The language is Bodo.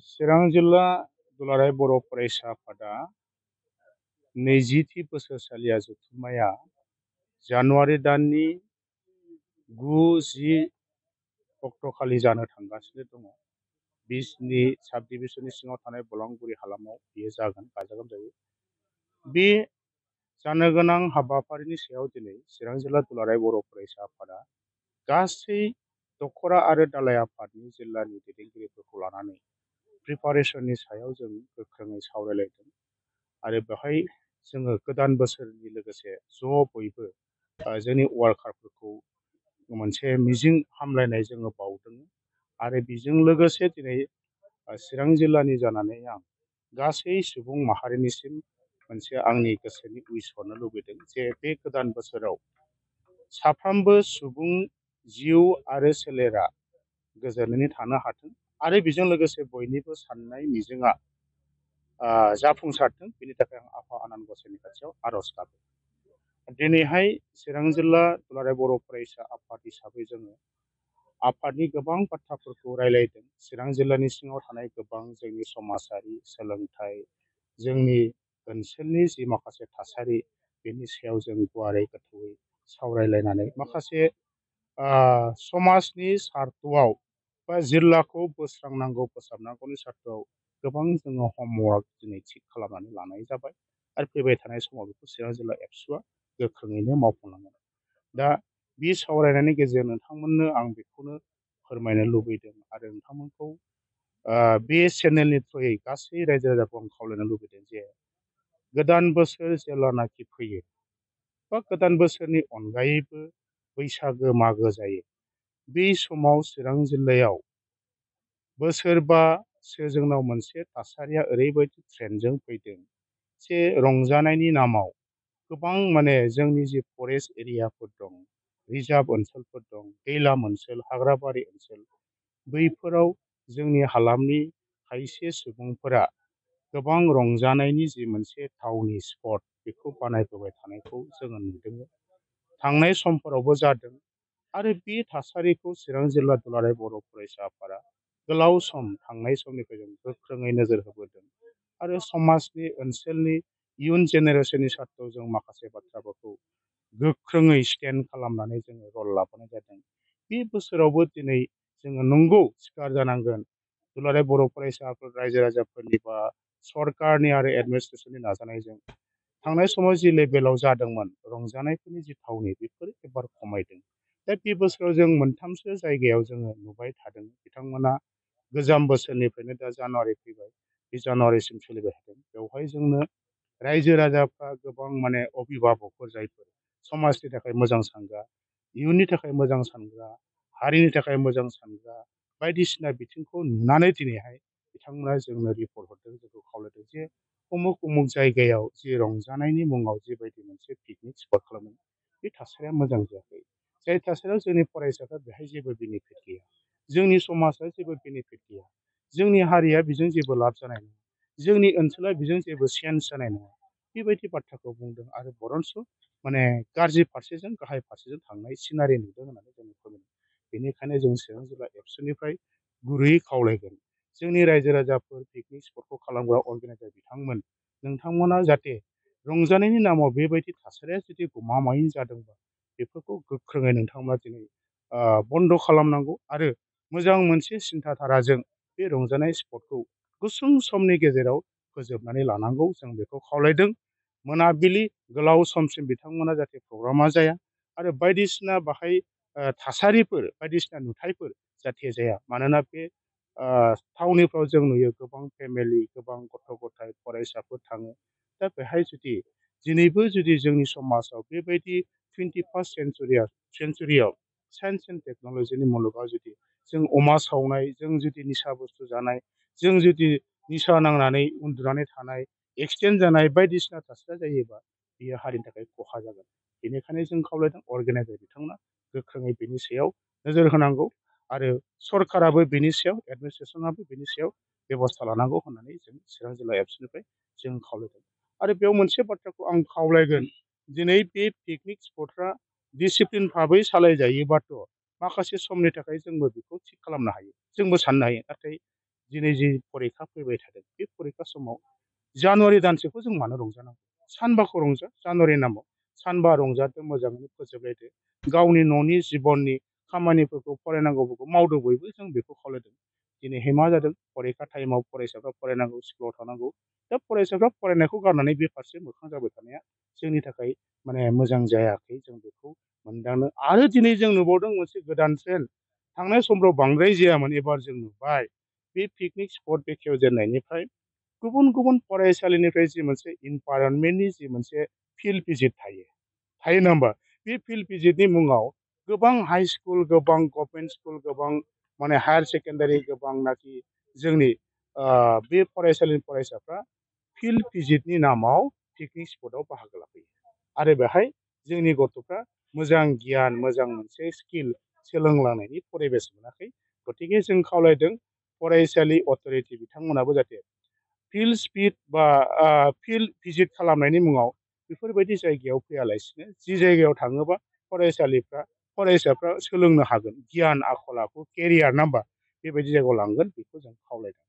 चिरां जिल्ला दुलाराय बर' फरायसा आफादा 20थि बोसोरसालिया जथुम्माया जानुवारि दाननि 9-10 अक्ट'खालि जानो थांगासिनो दङ। बिसनि साब डिभिजननि सिङाव थानाय बलांगुरि हालामाव बेयो जागोन गाजा गोमजायै। बे जानो गोनां हाबाफारिनि सायाव दिनै चिरां जिल्ला दुलाराय बर' फरायसा आफादा गासै दखरा आरो दालाय आफादनि जिल्लानि दैदेनगिरिफोरखौ लानानै प्रिपारेसननि सायाव जों गोख्रोङै सावरायलायदों आरो बेवहाय जोङो गोदान बोसोरनि लोगोसे ज' बयबो जोंनि वार्कारफोरखौ मोनसे मिजिं हामलायनाय जोङो बावदों आरो बेजों लोगोसे दिनै चिरां जिल्लानि जानानै आं गासै सुबुं माहारिनिसिम मोनसे आंनि गोसोनि उइस हरनो लुबैदों जे बे गोदान बोसोराव साफ्रोमबो सुबुं जिउ आरो सोलेरा गोजोनैनो थानो हाथों आरो बेजों लोगोसे बयनिबो साननाय मिजिंआ जाफुंसारथों बेनि थाखाय आं आफा आनान गसाइनि खाथियाव आर'ज गाबो। दिनैहाय चिरां जिल्ला दुलाराय बर' फरायसा आफाद हिसाबै जोङो आफादनि गोबां बाथ्राफोरखौ रायलायदों। चिरां जिल्लानि सिङाव थानाय गोबां जोंनि समाजारि सोलोंथाइ जोंनि ओनसोलनि जि माखासे थासारि बेनि सायाव जों गुवारै गोथौयै सावरायलायनानै माखासे समाजनि सार्थआव बा जिल्लाखौ बोस्रांनांगौ फोसाबनांगौनि सार्थआव गोबां जोङो हमवर्क दिनै थिग खालामनानै लानाय जाबाय आरो फैबाय थानाय समाव बेखौ चिरां जिल्ला एबसुआ गोख्रोङैनो मावफुंलांगोन। दा बे सावरायनायनि गेजेरजों नोंथांमोननो आं बेखौनो फोरमायनो लुबैदों आरो नोंथांमोनखौ बे चेनेलनि थ्रुयै गासै रायजो राजाखौ आं खावलायनो लुबैदों जे गोदान बोसोर जेब्लानाखि फैयो बा गोदान बोसोरनि अनगायैबो बैसागो मागो जायो बे समाव चिरां जिल्लायाव बोसोरबासो जोंनाव मोनसे थासारिया ओरैबायदि ट्रेन्डजों फैदों जे रंजानायनि नामाव गोबां माने जोंनि जि फरेस्ट एरियाफोर दं रिजार्भ ओनसोलफोर दं दैलाम ओनसोल हाग्राबारि ओनसोल बैफोराव जोंनि हालामनि खायसे सुबुंफोरा गोबां रंजानायनि जि मोनसे थावनि स्पट बेखौ बानायबोबाय थानायखौ जोङो नुदों। थांनाय समफोरावबो जादों आरो बे थासारिखौ चिरां जिल्ला दुलाराय बर' फरायसा आफादा गोलाव सम थांनाय समनिफ्राय जों गोख्रोङै नोजोर होबोदों आरो समाजनि ओनसोलनि इयुन जेनेरेसननि सार्थआव जों माखासे बाथ्राफोरखौ गोख्रोङै स्टेन्ड खालामनानै जोङो रल लाबोनाय जादों। बे बोसोरावबो दिनै जोङो नंगौ सिखार जानांगोन दुलाराय बर' फरायसा आफाद रायजो राजाफोरनि बा सरकारनि आरो एडमिनिस्ट्रेसननि नाजानायजों थांनाय समाव जि लेभेलाव जादोंमोन रंजानायफोरनि जि थावनि बेफोर एबार खमायदों। दा बे बोसोराव जों मोनथामसो जायगायाव जोङो नुबाय थादों बिथांमोना गोजाम बोसोरनिफ्रायनो दा जानुवारि फैबाय बे जानुवारिसिम सोलिबाय थादों। बेवहाय जोंनो रायजो राजाफ्रा गोबां माने अभिभाबकफोर जायफोर समाजनि थाखाय मोजां सानग्रा इयुननि थाखाय मोजां सानग्रा हारिनि थाखाय मोजां सानग्रा बायदिसिना बिथिंखौ नुनानै दिनैहाय बिथांमोना जोंनो रिपर्ट हरदों जोंखौ खावलायदों जे उमुक उमुक जायगायाव जि रंजानायनि मुङाव जिबायदि मोनसे पिकनिक स्पट खालामदों बे थासारिया मोजां जायाखै। जाय थासारियाव जोंनि फरायसाफ्रा बेहाय जेबो बेनिफिट गैया जोंनि समाजा जेबो बेनिफिट गैया जोंनि हारिया बेजों जेबो लाब जानाय नङा जोंनि ओनसोला बेजों जेबो चेन्ज जानाय नङा बेबायदि बाथ्राखौ बुंदों आरो बरन्स माने गाज्रि फारसेजों गाहाय फारसेजों थांनाय सिनारि नुदों होननानै जों फोरमायदों। बेनिखायनो जों चिरां जिल्ला एबसुनिफ्राय गुरैयै खावलायगोन जोंनि रायजो राजाफोर पिकनिक स्पटखौ खालामग्रा अर्गेनाइजार बिथांमोन नोंथांमोना जाहाथे रंजानायनि नामाव बेबायदि थासारिया जुदि गमामायै जादोंबा बेफोरखौ गोख्रोङै नोंथांमोना दिनै बन्द' खालामनांगौ आरो मोजां मोनसे सिन्थाधाराजों बे रंजानाय स्पटखौ गुसुं समनि गेजेराव फोजोबनानै लानांगौ जों बेखौ खावलायदों। मोनाबिलि गोलाव समसिम बिथांमोना जाहाथे प्रग्रामा जाया आरो बायदिसिना बाहाय थासारिफोर बायदिसिना नुथायफोर जाहाथे जाया मानोना बे थावनिफ्राव जों नुयो गोबां फेमिलि गोबां गथ' गथाय फरायसाफोर थाङो। दा बेहाय जुदि दिनैबो जुदि जोंनि समाजाव बेबायदि 21st सेन्सुरियाव साइन्स एन्ड टेक्न'लजिनि मुलुगाव जुदि जों अमा सावनाय जों जुदि निसा बुस्थु जानाय जों जुदि निसा नांनानै उन्दुनानै थानाय एक्सिडेन्ट जानाय बायदिसिना थासारिया जायोबा बेयो हारिनि थाखाय खहा जागोन। बेनिखायनो जों खावलायदों अर्गेनाइजार बिथांमोना गोख्रोङै बेनि सायाव नोजोर होनांगौ आरो सरकाराबो बेनि सायाव एडमिनिस्ट्रेसनाबो बेनि सायाव बेब'स्था लानांगौ होननानै जों चिरां जिल्ला एबसुनिफ्राय जों खावलायदों। आरो बेयाव मोनसे बाथ्राखौ आं खावलायगोन दिनै बे पिकनिक स्पटफ्रा डिसिप्लिन भाबै सालायजायोबाथ' माखासे समनि थाखाय जोंबो बेखौ थिग खालामनो हायो जोंबो साननो हायो नाथाय दिनै जि फरिखा फैबाय थादों बे फरिखा समाव जानुवारि दानसेखौ जों मानो रंजानांगौ? सानबाखौ रंजा जानुवारि नामाव सानबा रंजादो मोजाङै फोजोबलायदो गावनि न'नि जिबननि खामानिफोरखौ फरायनांगौफोरखौ मावदो बयबो जों बेखौ खावलायदों। दिनैहाय मा जादों फरिखा टाइमाव फरायसाफ्रा फरायनांगौ स्कुलाव थानांगौ दा फरायसाफ्रा फरायनायखौ गारनानै बे फारसे मोखां जाबाय थानाया जोंनि थाखाय माने मोजां जायाखै जों बेखौ मोनदांनो आरो दिनै जों नुबावदों मोनसे गोदान ट्रेन्ड थांनाय समफ्राव बांद्राय जायामोन एबार जों नुबाय बे पिकनिक स्पट बेखेवजेननायनिफ्राय गुबुन गुबुन फरायसालिनिफ्राय जि मोनसे इनभाइरनमेन्टनि जि मोनसे फिल्ड भिजिट थायो नङा होमबा बे फिल्ड भिजिटनि मुङाव गोबां हाइ स्कुल गोबां गभर्नमेन्ट स्कुल गोबां माने हायार सेकेन्डारि गोबांनाखि जोंनि बे फरायसालिनि फरायसाफ्रा फिल्ड भिजिटनि नामाव पिकनिक स्पटआव बाहागो लाफैयो आरो बेहाय जोंनि गथ'फ्रा मोजां गियान मोजां मोनसे स्किल सोलोंलांनायनि परिबेस मोनाखै गतिके जों खावलायदों फरायसालि अथ'रिटि बिथांमोनाबो जाहाथे फिल्ड स्पिड बा फिल्ड भिजिट खालामनायनि मुङाव बेफोरबायदि जायगायाव फैयालासिनो जि जायगायाव थाङोबा फरायसाफ्रा सोलोंनो हागोन गियान आखल आखु केरियार नाम्बार बेबायदि जायगायाव लांगोन बेखौ जों खावलायदों।